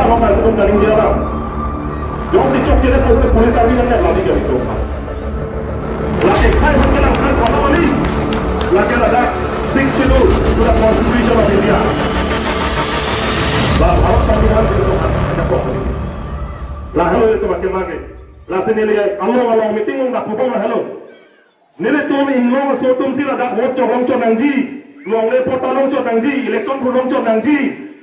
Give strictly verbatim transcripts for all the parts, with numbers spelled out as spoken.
Kok masuk ke Kalingjia bang. Jongsi chokche det, police army kan lagi kali itu. Lagi khai makin langkah kota bali. Lagi ada Sixth Schedule to the Constitution of India. Bah, Bharat Samvidhan itu kan ada kok ini. Lah, halo itu makin lagi. Lah, sini lihat, along along meeting ong dak pupong lah, halo. Nelitum inglong aso atum si ladak vote chok longchot nangji, longle patta longchot nangji, election aphu longchot nangji,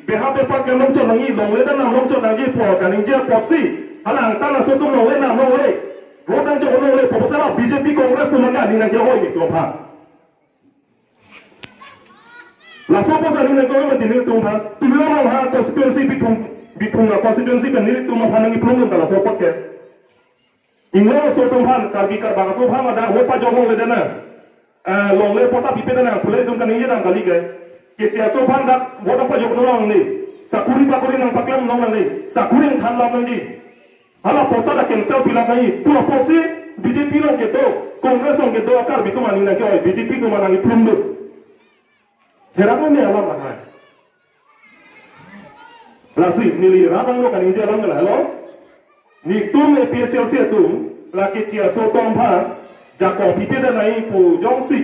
beha bepar ke longchot nangji, longle dan nam longchot nangji pu kaningje apotsi, hala angtan aso atum longle nam longle, vote nangchok longle pu, sala B J P Congress atum nangkali nangkehoi ni tum aphan. Laso apotsi nangkehoi mati nelitum aphan, tumi along ha constituency Bithung, Bithung a constituency pen nelitum aphan nangkiplung ta laso apot ke. Inglong aso atum aphan, Karbi Karbak aso aphan ladak vote pajok longle dan nang. Eh, longle patta pipe dan nang, pule itum kaningje dam kali ke. Keche aso aphan dak vote pajok longle. Sakuri pakuri nangpaklem longle. Sakuri nangthan lam nangji. Hala patta dak cancel pilap nangji. Pu apotsi B J P along kedo, Congress along kedo, Karbi atum aning nangkehoi, B J P atum aning plum do. Herak lo ne alam lahai. Lasi, neli rat angno kaningje alam ke lahelo. Netum A P H L C atum, lake keche aso atum aphan, jakong pipe dan nangji pu jongsi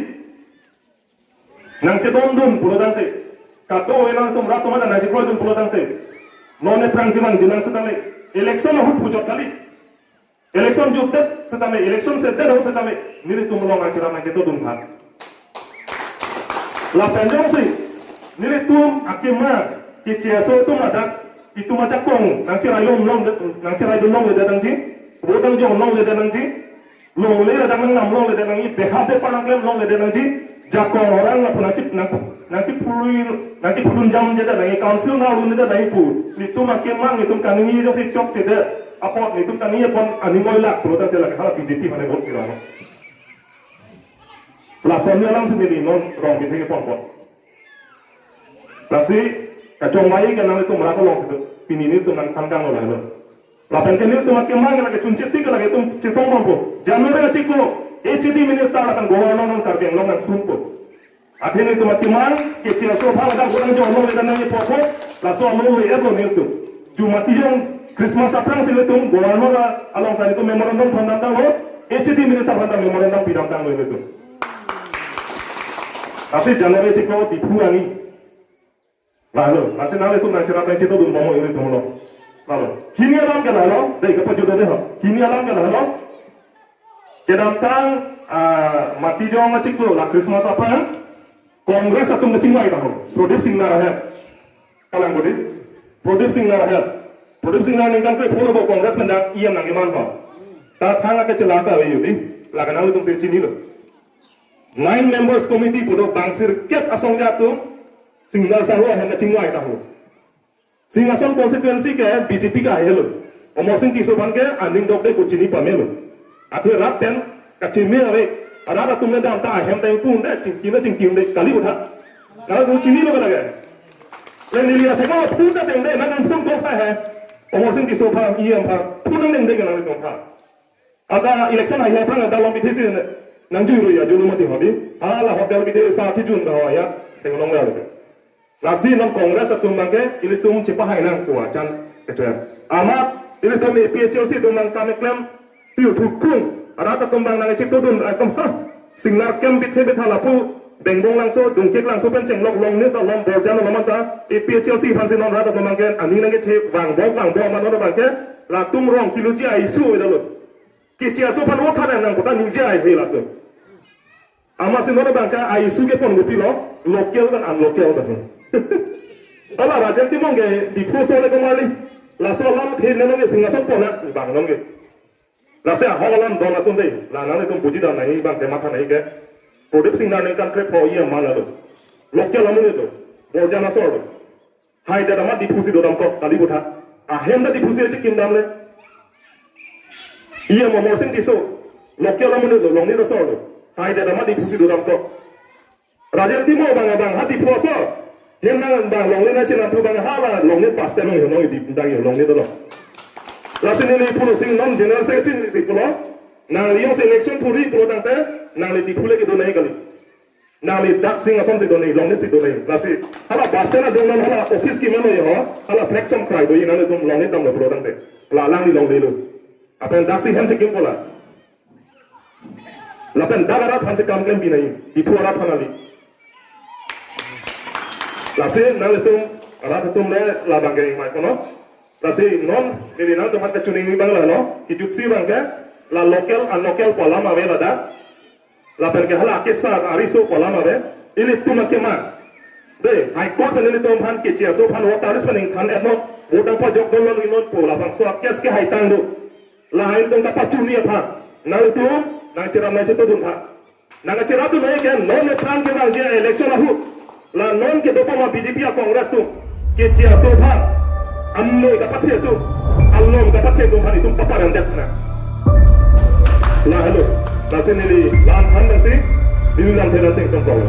nangchedondun pulo tangte. Kato enang atum rat atum nangchekroi dun pulo tangte. Non aphrang kevang jinang setame. Election ahut puchot kali. Election jutdet setame, election setdet ahut setame, nelitum along nangcherap nangchetondun aphan. Lapen jongsi nelitum akemang keche aso atum ladak, itum ajakong nangcheraidun long, nangcheraidun longle dan nangji, vote nangchok longle dan nangji, longle ladak nangnam longle dan nangji, beha bepar nangklem longle dan nangji, jakong orang lapu nangchip nang nangchiphului, nangchiphudun jamje dan nangji, council nang lun dan nangji pu. Netum akemang, netum kaningje jongsi chokche det apot, netum kaningje pon aning oilak pulo tangte lake hala B J P aphan vote pilang. Lason ni alam si neli non rong bithek pon pon. Lasi kachongvai ke nanglitum rat along si do. Pini netum nangthan kang lo lahelo. Lapen ke netum akemang lake chunche tik lake itum chesong bom po. January achiklo, H A D minister lapen governor non Karbi Anglong nangsun po. Athe netum akemang, keche aso aphan ladak vote nangchok longle dan nangji pu apot, laso along le-et lo netum. Jumati jong Christmas aphrangsi netum governor along ta netum memorandum thondam tanglo, H A D minister aphan ta memorandum pidam tanglo netum. Lasi January achiklo Diphu ani. Lahelo, lasi nanglitum nangcherap nangchetondun bom netum lo. Lahelo. Hini alam ke lahelo, dei kepajut dei ho. Hini alam ke lahelo. Kedamtang, ah, mati jong achiklo la Christmas aphrang, Congress atum kachingvai taho. Pradip Singnar ahem. Kalang bodi. Pradip Singnar ahem. Pradip Singnar ningkan krepho lo bo Congress pen dak E M nangkeman ho. Ta thang akechelata ave jodi. Lake nanglitum si chinilo. Nine members committee pulo bang sirkep asong atum Singnar Sahu ahem kachingvai taho. Singhason constituency ke B J P ke ahelo. Amarsing Tisso aphan ke aning dokde ko chini pamelo. Athe rat pen kacheme ave. Rat atum le dam ta ahem ta ingpun de, chingki na chingki de kali butha. Nangtum chinilo ke lake. Le neli asai ko phun ta dengde, nangtum phun ko pha he. Amarsing Tisso aphan, E M aphan, phun nangdengde ke nangtum pha. Ada election hai aphrang ada long bithesi nangjuirui ya, julu mati hobi. Hala hotel bithe sa thi jun dawa ya, tenglong ya. Lasi non Congress atum abangke ilitum chepahai nang tua chance kecho. Amat ilitum A P H L C atum nangkam keklem piu thukung. Rat atum abang nangchetondun atum ha. Singnar kem bithe bitha lapu Bengbong Langso, Dungkek Langso pen chenglok longle ta lom Borjan alam ta A P H L C aphansi non rat atum abangke aning nangkeche vangbom vangbom ma non abangke latum rong kiluji a-issue ave lo. Keche aso aphan othan nang kota ningje ai he latum. Amatsi non abangke a-issue kepon kopilo, local dan unlocal dan. Hala Rajen Timung ke Diphu aso le komarli. Laso alam the ne nonke Singhason pon na bang nonke. Lasi ahok alam don atum dei. La nanglitum buji dam nangji abangke matha nangji ke. Pradip Singnar ningkan krepho E M ma lo. Local amonit lo. Borjan asor lo. Haidet amat Diphusi dodamkok kali butha. Ahem ta Diphusi chikim damle. E M Amarsing Tisso. Local amonit lo, longnit asor lo. Haidet amat Diphusi dodamkok. Rajen Timung abang abang ha Diphu asor. Hem nang abang longnit nangchenam thu abang hala longnit paste nang nang di dang longnit lo. Lasi neli pulo sing non general secretary neli pulo. Nangli jongsi election thuri pulo tangte nangli Diphu le kedo nangji kali. Nangli dak Singhason si do nangji, longle si do nangji. Lasi hala bus stand adung non hala office keman lo ho, hala flag chom krai do nangtum longle damlo pulotangte. La alangli longlelo. Lapen dak si hem chekimpo la. Lapen dak arat aphan si kam klem pi nangji, Diphu arat aphan kali. Lasi nanglitum arat atum le labang ke ingmai kono. Lasi non neli nangtum aphan kachiningri abang la no, kejutsi abang ke, la local unlocal pu alam ave ladak. Lapen ke hala kesar ariso pu alam ave. Ilitum akemang. De, High Court pen ilitum aphan keche aso aphan voter list pen ingthan-et non, vote nangpajok dolo non pu labangso a-case ke haitang do. La ilitum kapachini aphan nangtum nangcherap nangchetongdun tha. Nangcherapdun nangji ke non aphrang kevangji election ahut, la non kedo pama B J P a-Congress atum keche aso aphan, amei kapathe atum, along kapathe atum aphan itum paparan det na. La helo, lasi neli lam than nangsi, neli lam thenan sing tong tong.